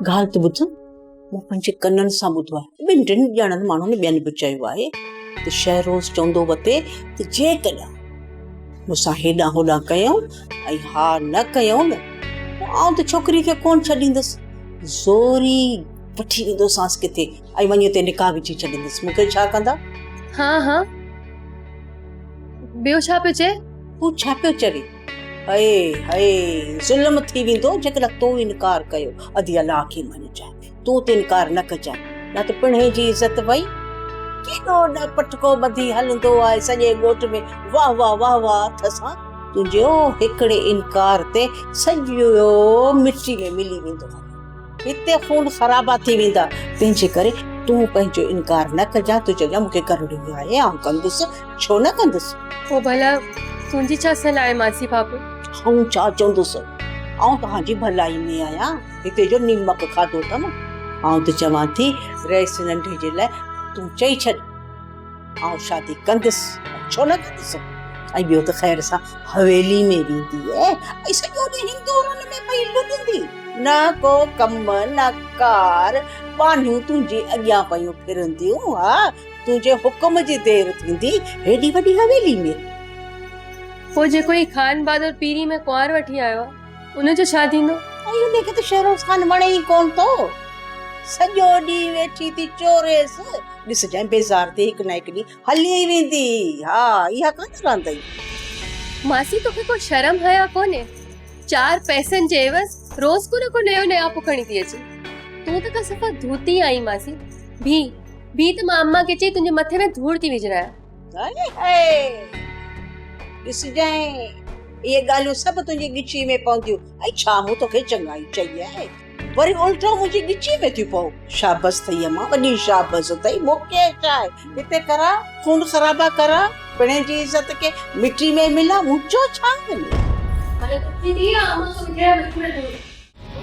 ڳالهه ته ٻڌ، مون پنهنجي ڪنن سان ٻڌو آهي، ٻن ٽن ڄڻن ماڻهن ٻين به چيو آهي ته شهروز چوندو وتي ته جيڪڏهن مون سان هيڏانهن هوڏانهن ڪيائون ۽ ها نه ڪيائون نه پوء آئون ته ڇوڪري کي ڪونه ڇڏيندس، زوري وٺي ويندوسانس ڪٿي ۽ وڃي اتي نڪاح وجهي ڇڏيندس، مون کي ڇا ڪندا؟ ها ها، ٻيو ڇا پيو چئي؟ هو ڇا پيو چوي؟ هئي هئي ظلم ٿي ويندو جيڪڏهن تو انڪار ڪيو. ادي الله کي مڃجانء، تون ته انڪار نه ڪجانء، نه ته پڻهين جي عزت وئي. ڪيڏو نه پٽڪو ٻڌي هلندو آهي سڄي ڳوٺ ۾ واهه واهه واهه واهه اٿس هان. تنهنجي هڪڙي انڪار تي سڄو مٽي ۾ ملي ويندو هليو. هتي خون خرابا ٿي ويندا، تنهن جي ڪري تون پنهنجو انڪار نه ڪجان، تون چئجان مون کي ڪرڻي آهي، آئون ڪندس، ڇو نه ڪندس. پوء ڀلا تنهنجي ڇا صلاح آهي ماسي ڦاپو؟ آئون ڇا چوندس، آئون توهان جي ڀلائي ۾ آهيان، هتي جو نيمڪ کاڌو اٿم. آئون ته چوان ٿي رئيس ننڍي جي لاء تون چئي ڇڏ. آئون شادي ڪندس ڇو نه ڪندس ۽ ٻيو ته خير سان حويلي ۾ ويندي ۽ سڄو ڏينهن هندورن ۾ پئي لڏندي نه ڪو ڪم نه ڪار ٻانهيون تنهنجي اڳيان پيون ڦرنديون ها تنهنجي حڪم جي دير ٿيندي هيڏي وڏي حويلي ۾. پوء جيڪو هي خان بهادر پيري ۾ ڪنوار وٺي آيو آهي ان جو ڇا ٿيندو؟ ۽ ان کي ته شهروز خان وڻي ئي ڪونه ٿو سڄو ڏينهن ويٺي ٿي چوريس. ڏسجانء بيزار ٿي هڪ نه هڪ ڏينهن هلي ئي ويندي. ها اها ڪانه رهندئي. ماسي توکي ڪو شرم حيا ڪونهي. چار پئسن جي عيوض روز ڪو نه ڪو نيو نياپو کڻي ٿي اچين. تون ته ڪا صفا ڌوتي آهين ماسي. بيهه بيهه ته مان امان کي چئي تنهنجي مٿي ۾ ڌوڙ ٿي وجهرايان. هاء هاء ڏسجانء اهي ڳالهيون سڀ تنهنجي ڳچيء ۾ پونديون. ۽ ڇا مون توکي چڱائي چئي آهي؟ وري الٽو منهنجي ڳچيء ۾ ٿيون پئو. شابس اٿئي امان، وڏي شابس اٿئي. مون کي ڇا آهي، هتي ڪرا، خون خرابا ڪرا، پڻهين جي عزت کي مٽي ۾ ملا، منهنجو ڇا وڃي. هاڻي اٿي ٿي يا امان کي وٺي آء مٽي ۾ ڌوڙ.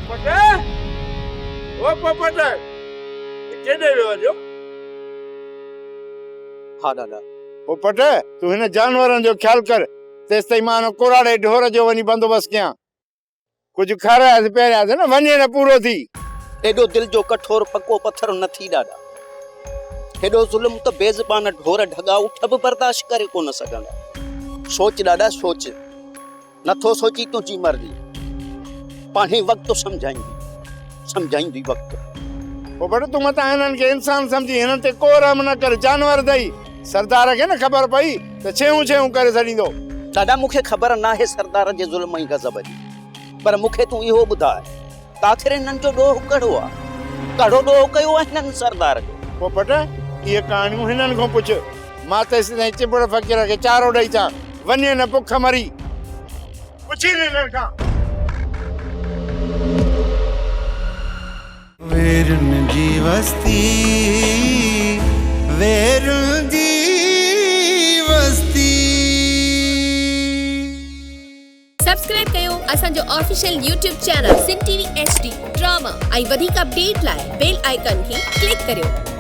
پوپٽ، او پوپٽ، ڪيڏي ويو اڄ؟ ها ڏاڏا. پوپٽ، تون هن جانورن جو خيال ڪر، تيستائين مان هن ڪوراڙي ڍور جو وڃي بندوبست ڪيان. ڪجهه کارايس پياريس نه وڃي نه پورو ٿي. ايڏو دل جو ڪٺور پڪو پٿر نه ٿي ڏاڏا. هيڏو ظلم ته بي زبان ڍور ڍڳا اٺ به برداشت ڪري ڪونه سگهندا. سوچ ڏاڏا سوچ. نٿو سوچين تنهنجي مرضي. پاڻهي وقت سمجهائيندي. سمجهائيندي وقت. پوپٽ تون متان هنن کي انسان سمجهين هنن تي ڪو رحم نه ڪر جانور اٿئي. سردار کي نه خبر پئي ته ڇيهون ڇيهون ڪري ڇڏيندو. ڏاڏا مون کي خبر ناهي سردار جي ظلم ۽ غضب جي، پر مون کي تون اهو ٻڌاء ته آخر هنن جو ڏوهه ڪهڙو آ؟ ڪهڙو ڏوهه ڪيو آ هنن سردار جو؟ پوپٽ، اهي ڪهاڻيون هنن کان پڇ. مان تيسيتائين چڀڙ فقير کي چارو ڏئي اچان، وڃي نه بک مري. پڇي نه هنن کان. ويرن جي وستي ويرن جي وستي. سبسڪرائب ڪيو اسان جو official YouTube channel Sindh T V H D drama ۽ وڌيڪ اپڊيٽ لاء بيل آئيڪان کي ڪلڪ ڪريو.